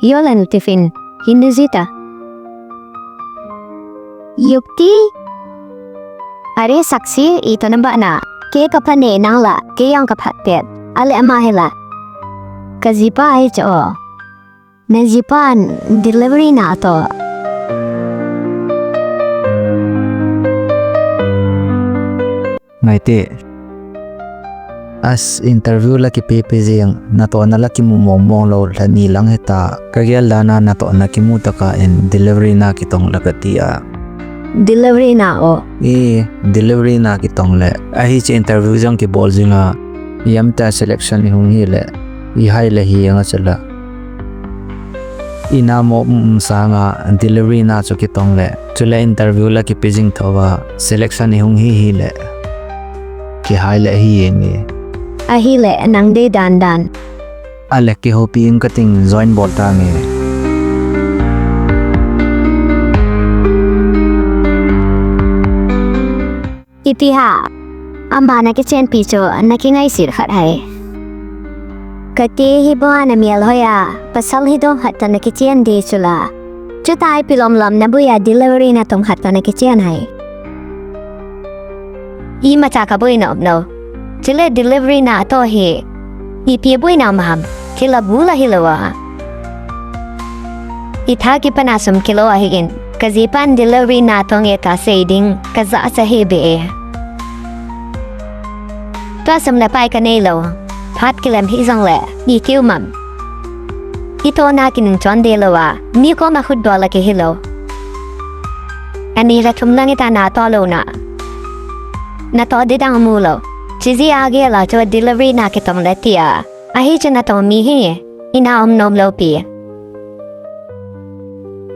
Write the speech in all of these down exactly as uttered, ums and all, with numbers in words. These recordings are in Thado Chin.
Yolan tiffin. Hindu jita. Yukti. Are Sakshi, ito namba na. Kei kaphat ne nang la, kei jong kaphat pet. Ale ama hi la. Kajipa ahi cho. Najipan delivery na to. Ngaite. As interview la kipepe jeng, natohna la kimu mong mong lou, lha ni lang hita. Kagel dan a natohna kimu tah a in delivery na kitong la kati a. Delivery na o. E, delivery na kitong le. Ahi chu interview jong kibol jing a. Ijem tia selection ihung hi le. Ihai le hi jeng a chu la. Ina mo um um sanga delivery na chu kitong le. Chule interview la kipe jing tho a selection ihung hi hi le. Kihai le hi jeng e. Ahi le nang dei dan dan. Ale kihoupi ing kating join bol tange. Ipi ham. Ama na kichenpi chu na kingaisih khat hai. Kati hi bou a na mel hoi a, pasal hi dong khat toh na kichen di chu la. Chuti ipi lom lom na boi a delivery na tong khat toh na kichen hai. Imacha kaboi na um lou. Chule delivery na to hi. Ipi boi na um ham. Thil a bul a hilou a. Itha kipan a sum kilo ahi in. Kajipan delivery na tong e kasei ding. Kaja sa hi be e. Tua sum le pai kanei lou. Phat kilem hi jong le. Itiu mam. Ito na kinung chon de lou a. Mi koma khut bol a kihi lou. Ani la thum lang ita na to lou na. Na to di dang mu lou. Chiji a gel a chu delivery na kitong le tia. Ahi chu na to mi hi. Ina um nom lou pi.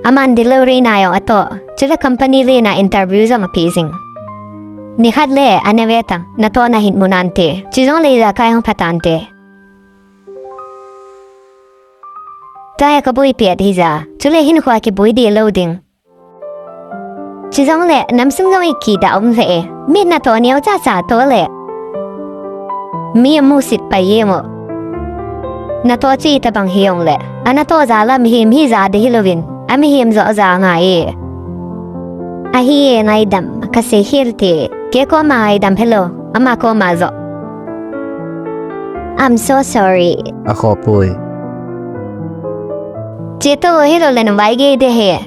Aman delivery na jong ato. Chule company le na interview jong ape jing. Nikhat le ana ve tang. Na to na hin mu nante. Chi jong le ja kai hung phatante. Tua hi kaboi pet hi ja. Chule hin khua kiboi di lou ding. Chi jong le, nam sung jong i kidah um ve e. Mi na to neo cha cha to le. Mi a musit pai e mo. Na to chi tabang hi jong le. Ana to ja la mihem hi ja de hi louvin. A mihem jo ja ngai e. Ahi e ngaidam, kasei hel te. Kei koma ngaidam helou. Ama koma jo. I'm so sorry. A kho poi. Che to hilou le na vai ge de he.